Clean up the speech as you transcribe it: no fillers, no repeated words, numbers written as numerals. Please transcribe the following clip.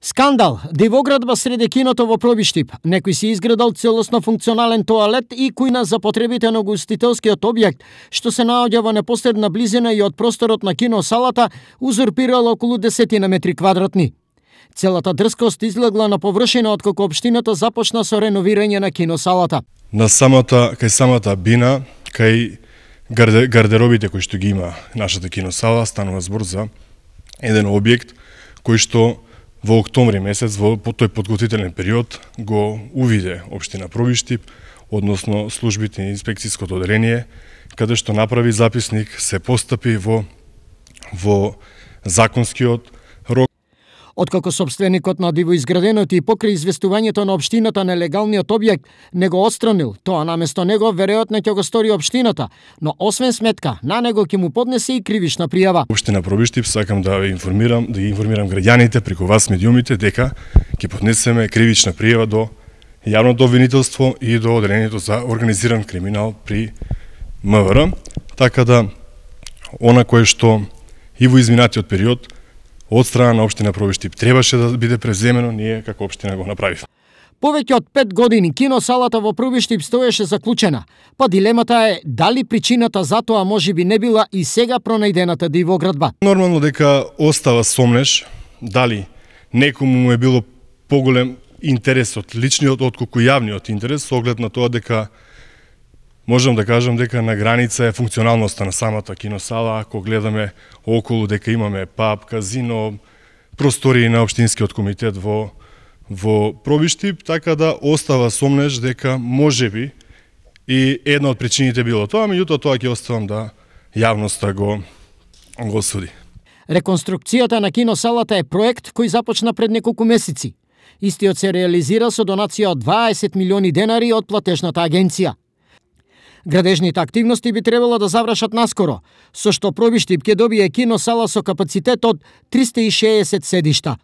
Скандал! Дивоградба среде киното во Пробиштип. Некој си изградал целосно функционален тоалет и кујна за потребите на гостителскиот објект, што се наоѓа во непосредна близина и од просторот на киносалата, узурпирал околу 10 метри квадратни. Целата дрскост излегла на површина откако општината започна со реновирање на киносалата. Кај самата бина, кај гардеробите кои што ги има нашата киносала, станува збор за еден објект кој што во октомври месец, во тој подготвителен период, го увиде општина Пробиштип, односно службите и инспекцијското оделение, каде што направи записник, се постапи во законскиот рок. Откако собственикот на дивоизграденото и покрај известувањето на општината нелегалниот објект не го отстранил, тоа наместо него веројатно ќе го стори општината, но освен сметка, на него ќе му поднесе и кривична пријава. Општина Пробиштип сакам да ги информирам граѓаните преку вас медиумите дека ќе поднесеме кривична пријава до јавното обвинителство и до оделението за организиран криминал при МВР, така да она кое што и во изминатиот период од страна на општина Пробиштип требаше да биде преземено, ние како општина го направивме. Повеќе од 5 години киносалата во Пробиштип стоеше заклучена, па дилемата е дали причината за тоа можеби не била и сега пронајдената дивоградба. Нормално дека остава сомнеш дали некому му е било поголем интересот, личниот отколку јавниот интерес, со оглед на тоа дека можам да кажам дека на граница е функционалноста на самата киносала, ако гледаме околу дека имаме паб, казино, простории на општинскиот комитет во Пробиштип, така да остава сомнеш дека можеби и една од причините било тоа, меѓутоа тоа ќе оставам да јавноста го суди. Реконструкцијата на киносалата е проект кој започна пред неколку месеци. Истиот се реализира со донација од 20 милиони денари од платежната агенција. Градежните активности би требало да завршат наскоро, со што Пробиштип ќе добие киносала со капацитет од 360 седишта.